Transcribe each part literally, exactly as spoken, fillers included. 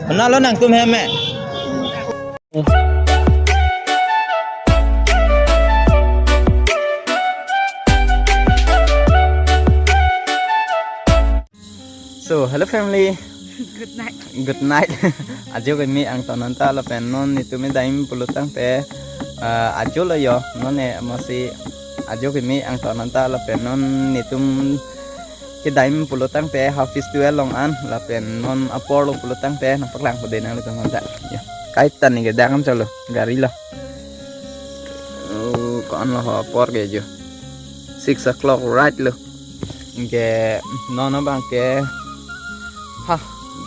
Nalo nangtum hem me. So, hello family. Good night. Good night. Ajo kimi angton anta lapen non netum dam pulo tangte, ah, ajo lo yo, non ne masi ajo kimi angton anta lapen non netum kedam pulo tangte ha festival along an lapen non apor lo pulo tangte nangpaklangpo dei nanglitum anta. Ya. Kaita ni ke dakam chalo gari lo. Oh, ko-an lo ho apor ke jo. Six o'clock right lo. Ke non abang ke ha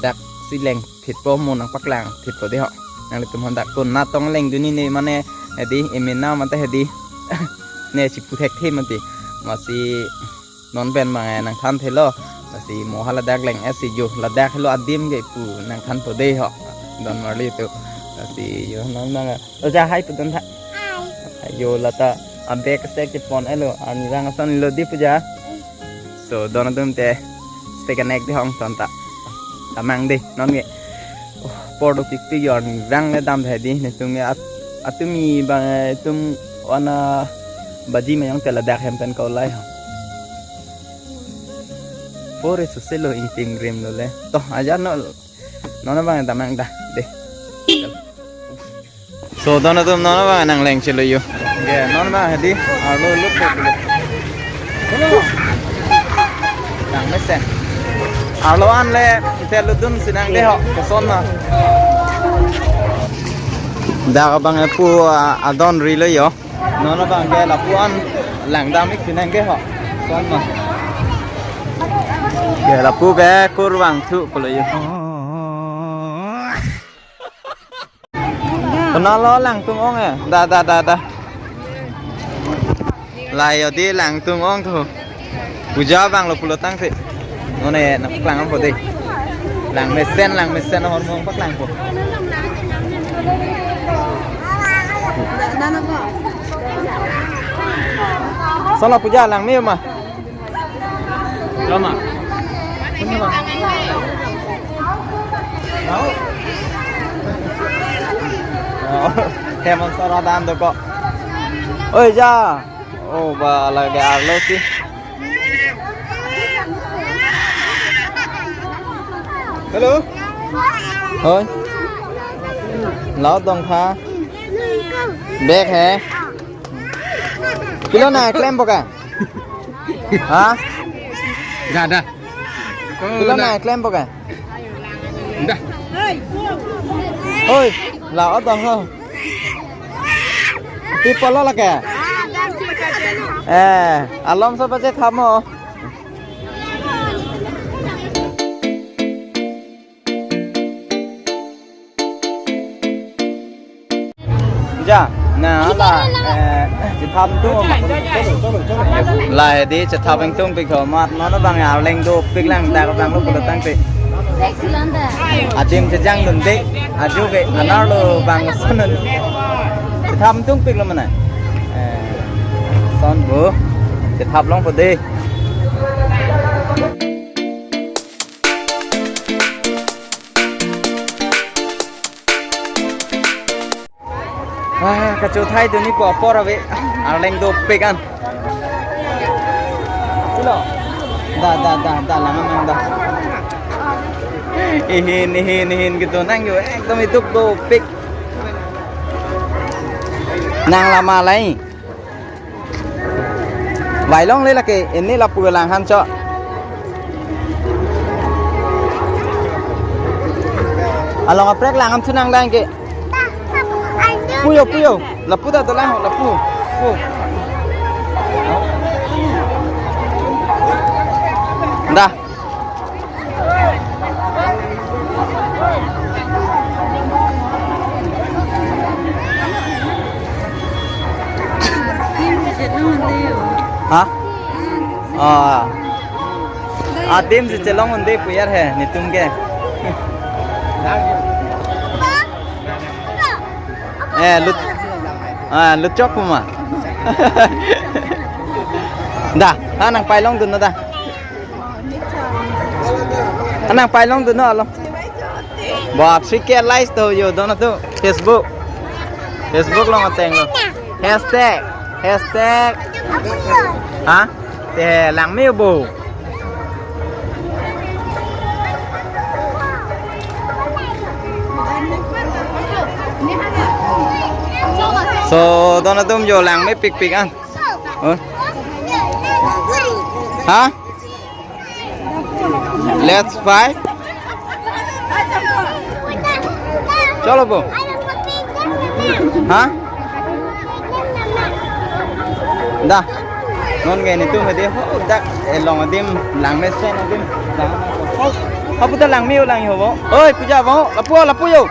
dak si leng phitpo mo nangpaklangphitpo dei ho. Nanglitum hon dak tun natong lengdun ni ne mane hedi emena mate hedi ne chipu thekthe mati. Masi non pen bang nangthanthelo. Masi mo ha ladak leng esi jo ladak lo adim ke pu nangthanpo dei ho. Don marli tu. Masi yo non bang. Oja hai pu don tha. Hai. Yo lata abek sek chepon elo arnivang ason lo dei puja. So, don atum te stay connect dei ho angton ta. Damnang dei, non ke. Oh, apor dopik ti yo arnivang le dam thai dei, netum ke at-, atumi bang, eh, atum wana baji mayong te ladak hem pen ko lai ho. Apor e suse lo ingting rim lo le. To, aja no, non abang damnang dah, dei. So, don atum non abang nangleng chelo yo. Ke, non abang hedi, arlo lut po dulu. Nang mesen. Arlo an le, te lutdun si nang dei ho, koson ma. Dak abang epu, ah, adon ri lo yo. Non abang ke lapu an langdam ik si nang dei ho. Koson ma. Ke lapu ke kurvangthu pulo yo. Kenal lo Langtung Ong eh. Da, da, da, da. Lai yo dei Langtung Ong tu. Puja abang lo pulo tangte. Non ne nangpaklangpo dei. Lang mesen, lang mesen hormong paklangpo. Solo puja lang me ma. Lama. Oh, hemon sara dan do ko. Oi ja. Oh, ba lagi arlo si. Hello. Hoi. Lao dong tha. Bek he. Pilo nangklempo ke? Ha? Dah, dah. Pilo nangklempo ke? Dah. Oi, la-o dong ho. Pi polo lake? Eh, alom so baje thamo. Ja, na la, eh, chethap tung ma. La hedi chethap ingtungpik ho mat non abang arleng dopik lang dak abang lo pulo tangte. Adim chejang dun dei, ajo ke anar lo bang son. Chethap ingtungpik lo mane. Eh, son bo, chethap longpo dei. Ah, kachothai dun ni po apor ave. Arleng dopik an. Chalo. Da, da, da, da, lang an lang da. Ihin, ihin, ihin gitu nang yo. Ekdom iduk dopik. Nang lama lai. Vailongle lake, ini lapu lang han cho. Along aprek lang an thu nang lang ke. Puyo, puyo. Lapu ta dolang ho, lapu. Pu. Dah. Ha? Ah. Adim si chelong un dei pu ya he, netum ke. Eh, lut. Ah, lut chok pu ma. Da, ah, nangpailong dun no da. Ah, nangpailong dun no alo. Bap si ke like to yo don atum Facebook. Facebook along ateng lo. Hashtag, hashtag. Ha? Te langme bo. So, don atum yo langme pikpik an. Oh. Ha? Let's fight. Chalo bo. Ha? Da. Non ke netum hedi ho dak along adim langmesen adim. Da. Ho, ha puta langme yo lang yo bo. Oi, Puja bo. Lapu, lapu yo.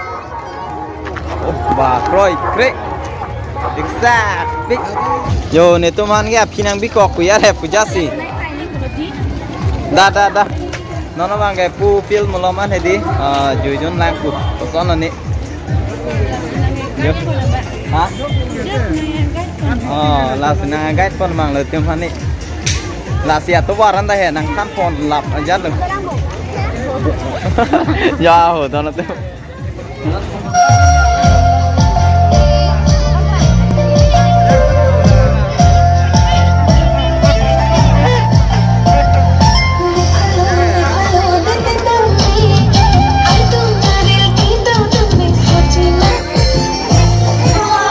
Oh, ba, kroi, kre. Diksa, dik. Yo, netum aphan ke aphi nangpi kok pu ya le Puja si. Da, da, da. Non abang ke pu film malom an hedi. Ah, juijun lang pu. Koson lo ne. Yo. Ha? Oh, lasi nang guide pon abang lo netum aphan ne. Lasi atovar an ta he nangthan ponlap aja lo. Ya ho, don atum.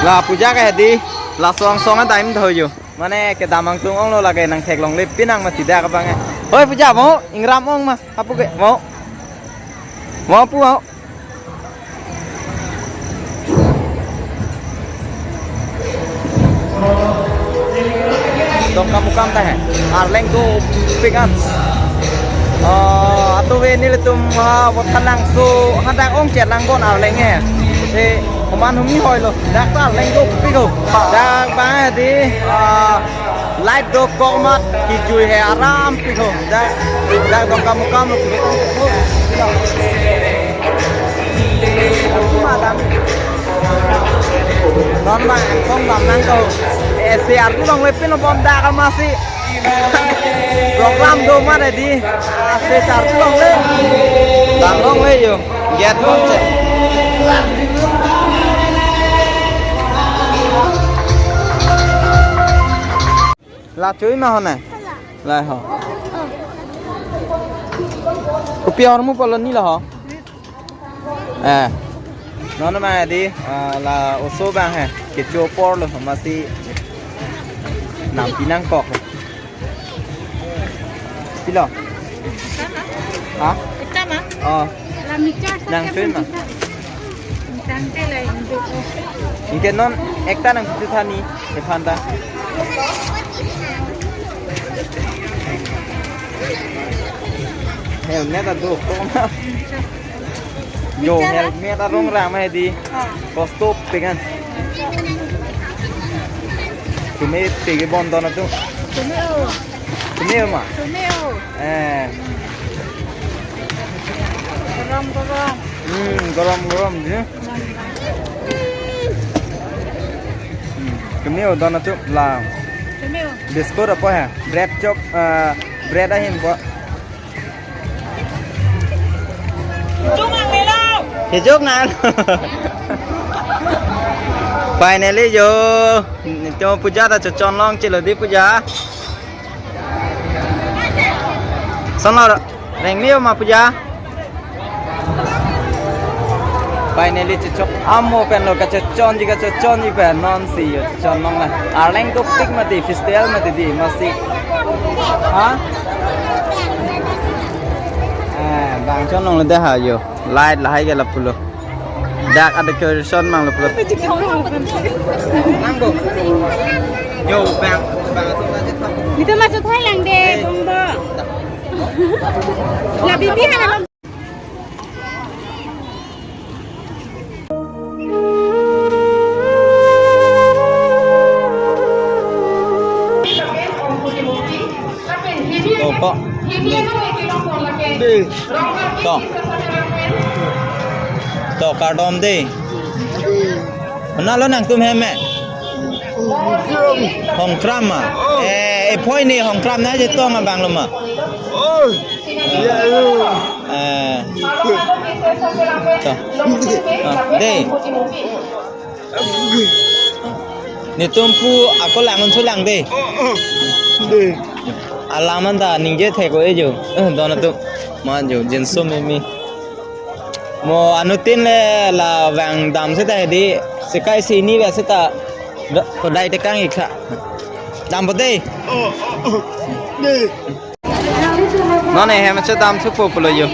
La Puja ke hedi, laso angsong a time tho yo. Mane kedam angtung ong lo lake nangtheklongle pinang mati dak abang e. Hoi Puja mo, ingram ong ma, apu ke mo. Mo pu mo. Dongkamukam ta he. Arleng dopik an. Oh, atu ve nelitum ha vot thanang so hadak ong chet lang bon Arleng he. Te koman humi hoi lo. Dak ta Arleng dopik ho. Dak bang di ah, light dokok mat kijui he aram pik ho. Dak, dak Dongkamukam lo. Non bang angsong dam nang ko. Eh, si artu longle pin bom dak amatsi. Program do mat hedi. Ah, si artu longle. Dam longle yo. Get bom che. La chui ma ho ne? Lai ho. Kopi ahormu pulo ne la ho? Eh. Non ma di, ah, la oso bang he. Kecho apor lo amatsi nampi nangkok. Pilo? Ha? Ekta ma? Oh. La mixture sa nang chui ma? Tangte la indo. Anke non ekta nangpithu tha ne, ephan ta. Helmet adokok ma. Yo, helmet arong rama hedi. Ah. Kosto pegan. Tumi pegi bon don atum. Tumi o. Tumi ma. Tumi o. Eh. Garam, garam. Hmm, garam, garam, ji. Hmm, tumi o don atum la. Tumi o. Biscuit apo he. Bread chop, eh, bread ahin po. Kejok na. Finally yo. Netum Puja ta chochon long chelo di Puja. Sonor reng neo ma Puja. Finally, chechok amo pen lo kachechonji kachechonji pen non si yo chon long la. Arleng dopik mati, festival mati di amatsi. Ha? Eh, bang chon long le de ha yo. Light lahai ke lapulo. Dak a decoration mang lapulo. Nang bo. Yo, bang, bang. Netum ma chothai lang de, bong bo. La bibi ha. To ko. To. To kardom de. Mana lo nangtum hem me? Hongkram ma. Eh, ephoi ne Hongkram na chetong abang lo ma. Eh. To. Ah, dei. Netum pu ako lang unsu lang dei. Dei. Alam anta ningje thek-o ejo. Eh, don atum. Ma jo, jinso mimi. Mo anuttin le la vang dam seta dei. Sekai sini ba seta. Do, kodai tekang ik tha. Dampo dei. Dei. Non ne hem che dam thupo pulo jo.